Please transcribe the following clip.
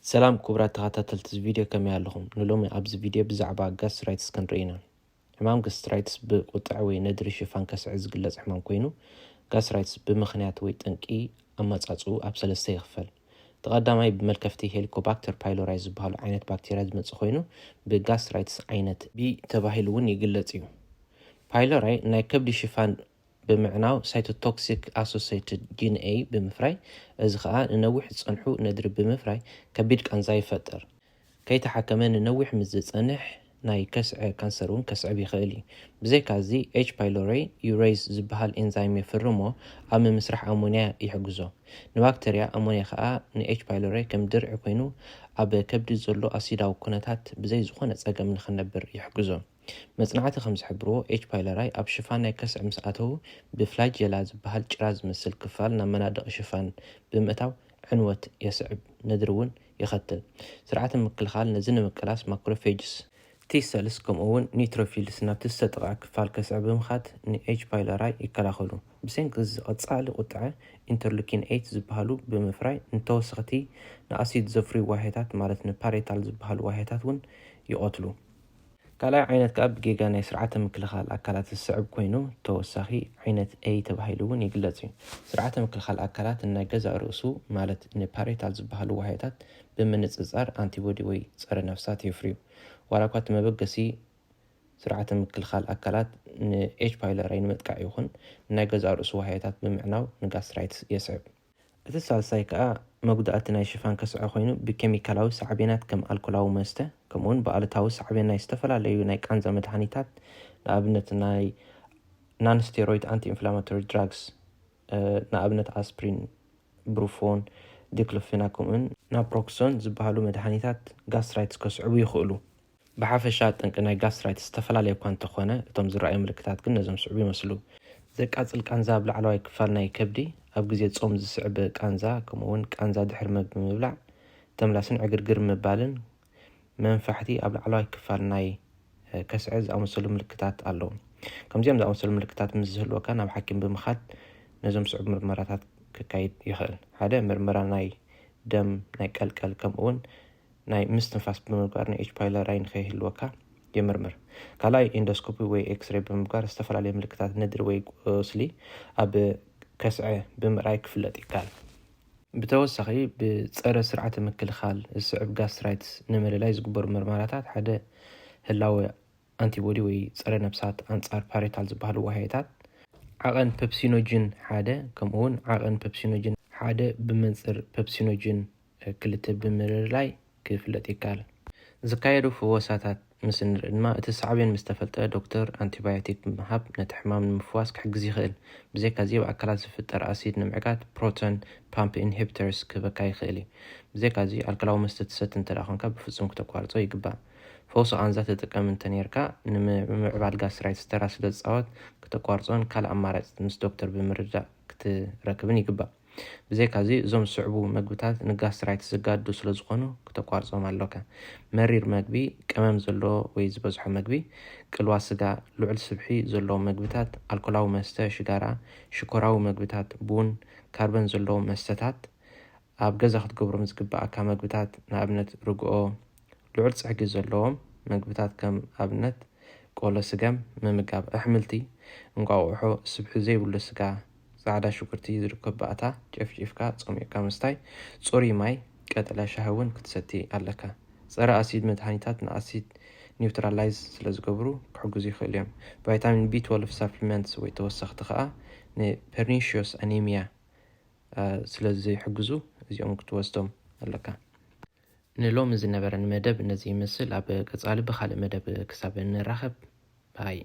ሰላም ክቡራት ተኸታተልቲ እዚ ቪድዮ፣ ከመይ ኣለኹም? ንሎሚ ኣብዚ ቪድዮ ብዛዕባ ጋስትራይትስ ክንርኢ ኢና። ሕማም ጋስትራይትስ ብቁጥዐ ወይ ነድሪ ሽፋን ከስዐ ዝግለጽ ሕማም ኮይኑ፣ ጋስትራይትስ ብምኽንያት ወይ ጠንቂ ኣመጻጽኡ ኣብ ሰለስተ ይኽፈል። እቲ ቀዳማይ ብመልከፍቲ ሄሊኮባክተር ፓይሎራይ ዝበሃሉ ዓይነት ባክቴርያ ዝመጽእ ኮይኑ፣ ብጋስትራይትስ ዓይነት ቢ ተባሂሉ እውን ይግለጽ እዩ። ፓይሎራይ ናይ ከብዲ ሽፋን ብምዕናው ሳይቶቶክሲክ ኣሶሴትድ ጂን ኤ ብምፍራይ፣ እዚ ኸኣ ንነዊሕ ዝጸንሑ ነድሪ ብምፍራይ ከቢድ ቃንዛ ይፈጥር። ከይተሓከመ ንነዊሕ ምስ ዝጸንሕ ናይ ከስዐ ካንሰር እውን ከስዕብ ይኽእል እዩ። ብዘይካዚ ኤች ፓይሎራይ ዩሬዝ ዝበሃል ኤንዛይም የፍርሞ ኣብ ምምስራሕ ኣሞንያ ይሕግዞ። ንባክተርያ ኣሞንያ ኸኣ ንኤች ፓይሎራይ ከም ድርዒ ኮይኑ ኣብ ከብዲ ዘሎ ኣሲዳዊ ኩነታት ብዘይ ዝኾነ ጸገም ንኽነብር ይሕግዞ። መጽናዕቲ ከም ዝሕብርዎ ኤች ፓይሎራይ ኣብ ሽፋን ናይ ከስዕ ምስ ኣተዉ ብፍላጀላ ዝበሃል ጭራ ዝመስል ክፋል ናብ መናድቕ ሽፋን ብምእታው ዕንወት የስዕብ፣ ነድሪ እውን ይኸትል። ስርዓተ ምክልኻል ነዚ ንምቅላስ ማክሮፌጅስ፣ ቲ ሰልስ ከምኡ እውን ኒትሮፊልስ ናብቲ ዝተጠቕዐ ክፋል ከስዕ ብምኻድ ንኤች ፓይሎራይ ይከላኸሉ። ብሰንኪ እዚ ቀጻሊ ቁጥዐ ኢንተርሉኪን ኤይት ዝበሃሉ ብምፍራይ ንተወሰኽቲ ንኣሲድ ዘፍርዩ ዋህዮታት ማለት ንፓሬታል ዝበሃሉ ዋህዮታት እውን ይቐትሉ። ካልኣይ ዓይነት ከኣ ብጌጋ ናይ ስርዓተ ምክልኻል ኣካላት ዝስዕብ ኮይኑ ተወሳኺ ዓይነት ኤ ተባሂሉ እውን ይግለጽ እዩ። ስርዓተ ምክልኻል ኣካላት ንናይ ገዛእ ርእሱ ማለት ንፓሬታል ዝበሃሉ ዋህዮታት ብምንጽጻር ኣንቲቦዲ ወይ ጸረ ነፍሳት የፍርዩ። ዋላ እኳ እቲ መበገሲ ስርዓተ ምክልኻል ኣካላት ንኤች ፓይሎራይ ንምጥቃዕ ይኹን ንናይ ገዛእ ርእሱ ዋህዮታት ብምዕናው ንጋስትራይትስ የስዕብ። እቲ ሳልሳይ ከኣ መጉዳእቲ ናይ ሽፋን ከስዐ ኮይኑ ብኬሚካላዊ ሳዕቤናት ከም ኣልኮላዊ መስተ ከምኡውን ብኣሉታዊ ሳዕቤን ናይ ዝተፈላለዩ ናይ ቃንዛ መድሃኒታት ንኣብነት ናይ ናንስቴሮይድ ኣንቲ ኢንፍላማቶሪ ድራግስ ንኣብነት ኣስፕሪን፣ ብሩፎን፣ ዲክሎፊና ከምኡውን ናፕሮክሶን ዝበሃሉ መድሃኒታት ጋስትራይትስ ከስዕቡ ይኽእሉ። ብሓፈሻ ጠንቂ ናይ ጋስትራይትስ ዝተፈላለየ እኳ እንተኾነ እቶም ዝረኣዩ ምልክታት ግን ነዞም ስዕቡ ይመስሉ። ዘቃጽል ቃንዛ ኣብ ላዕለዋይ ክፋል ናይ ከብዲ፣ ኣብ ግዜ ጾም ዝስዕብ ቃንዛ ከምኡውን ቃንዛ ድሕሪ መግቢ ምብላዕ፣ ተምላስን ዕግርግር ምባልን፣ መንፋሕቲ ኣብ ላዕለዋይ ክፋል ናይ ከስዐ ዝኣመሰሉ ምልክታት ኣለዉ። ከምዚኦም ዝኣመሰሉ ምልክታት ምስ ዝህልወካ ናብ ሓኪም ብምኻድ ነዞም ስዑብ ምርመራታት ክካይድ ይኽእል። ሓደ ምርመራ ናይ ደም፣ ናይ ቀልቀል ከምኡውን ናይ ምስትንፋስ ብምግባር ንኤች ፓይሎራይ ንኸይህልወካ ይምርምር። ካልኣይ ኢንዶስኮፒ ወይ ኤክስሬ ብምግባር ዝተፈላለዩ ምልክታት ነድሪ ወይ ቁስሊ ኣብ ከስዐ ብምርኣይ ክፍለጥ ይከኣል። ብተወሳኺ ብጸረ ስርዓተ ምክልኻል ዝስዕብ ጋስትራይትስ ንምልላይ ዝግበሩ ምርመራታት ሓደ ህላወ ኣንቲቦዲ ወይ ጸረ ነብሳት ኣንጻር ፓሬታል ዝበሃሉ ዋህዮታት፣ ዓቐን ፐፕሲኖጅን ሓደ ከምኡውን ዓቐን ፐፕሲኖጅን ሓደ ብመንጽር ፐፕሲኖጅን ክልተ ብምልላይ ክፍለጥ ይከኣል። ዝካየዱ ፍወሳታት ምስ እንርኢ ድማ እቲ ሳዕቤን ምስ ተፈልጠ ዶክተር ኣንቲባዮቲክ ብምሃብ ነቲ ሕማም ንምፍዋስ ክሕግዝ ይኽእል። ብዘይካዚ ኣብ ኣካላት ዝፍጠር ኣሲድ ንምዕጋት ፕሮቶን ፓምፕ ኢንሂቢተርስ ክህበካ ይኽእል እዩ። ብዘይካዚ ኣልኮላዊ መስተ ትሰቲ እንተ ደኣ ኮንካ ብፍጹም ክተቋርጾ ይግባእ። ፈውሲ ቃንዛ ትጥቀም እንተ ነርካ ንምምዕባል ጋስትራይትስ ተራ ስለ ዝጻወት ክተቋርጾን ካልእ ኣማራጺ ምስ ዶክተር ብምርዳእ ክትረክብን ይግባእ። ብዘይካዚ እዞም ዝስዕቡ መግብታት ንጋስትራይትስ ዘጋድዱ ስለ ዝኾኑ ክተቋርጾም ኣሎካ። መሪር መግቢ፣ ቀመም ዘለዎ ወይ ዝበዝሖ መግቢ፣ ቅልዋ ስጋ፣ ልዑል ስብሒ ዘለዎም መግብታት፣ ኣልኮላዊ መስተ፣ ሽጋራ፣ ሽኮራዊ መግብታት፣ ቡን፣ ካርበን ዘለዎም መስተታት፣ ኣብ ገዛ ክትገብሮም ዝግብኣካ መግብታት ንኣብነት ርግኦ፣ ልዑል ጽሕጊ ዘለዎም መግብታት ከም ኣብነት ቆሎ ስገም ምምጋብ፣ ኣሕምልቲ፣ እንቋቑሖ፣ ስብሒ ዘይብሉ ስጋ፣ ጻዕዳ ሽጉርቲ ዝርከብ ባእታ ጨፍጪፍካ ጸሚቕካ ምስታይ፣ ጽሩይ ማይ፣ ቀጠልያ ሻሂ እውን ክትሰቲ ኣለካ። ጸረ ኣሲድ መድሃኒታት ንኣሲድ ኒውትራላይዝ ስለ ዝገብሩ ክሕግዙ ይኽእሉ እዮም። ቫይታሚን ቢ ትወልቭ ሳፕሊመንትስ ወይ ተወሰኽቲ ከኣ ንፐርኒሽዮስ ኣኒሚያ ስለ ዝሕግዙ እዚኦም ክትወስዶም ኣለካ። ንሎሚ ዝነበረን መደብ ነዚ ይመስል። ኣብ ቀጻሊ ብኻልእ መደብ ክሳብ እንራኸብ፣ ባይ።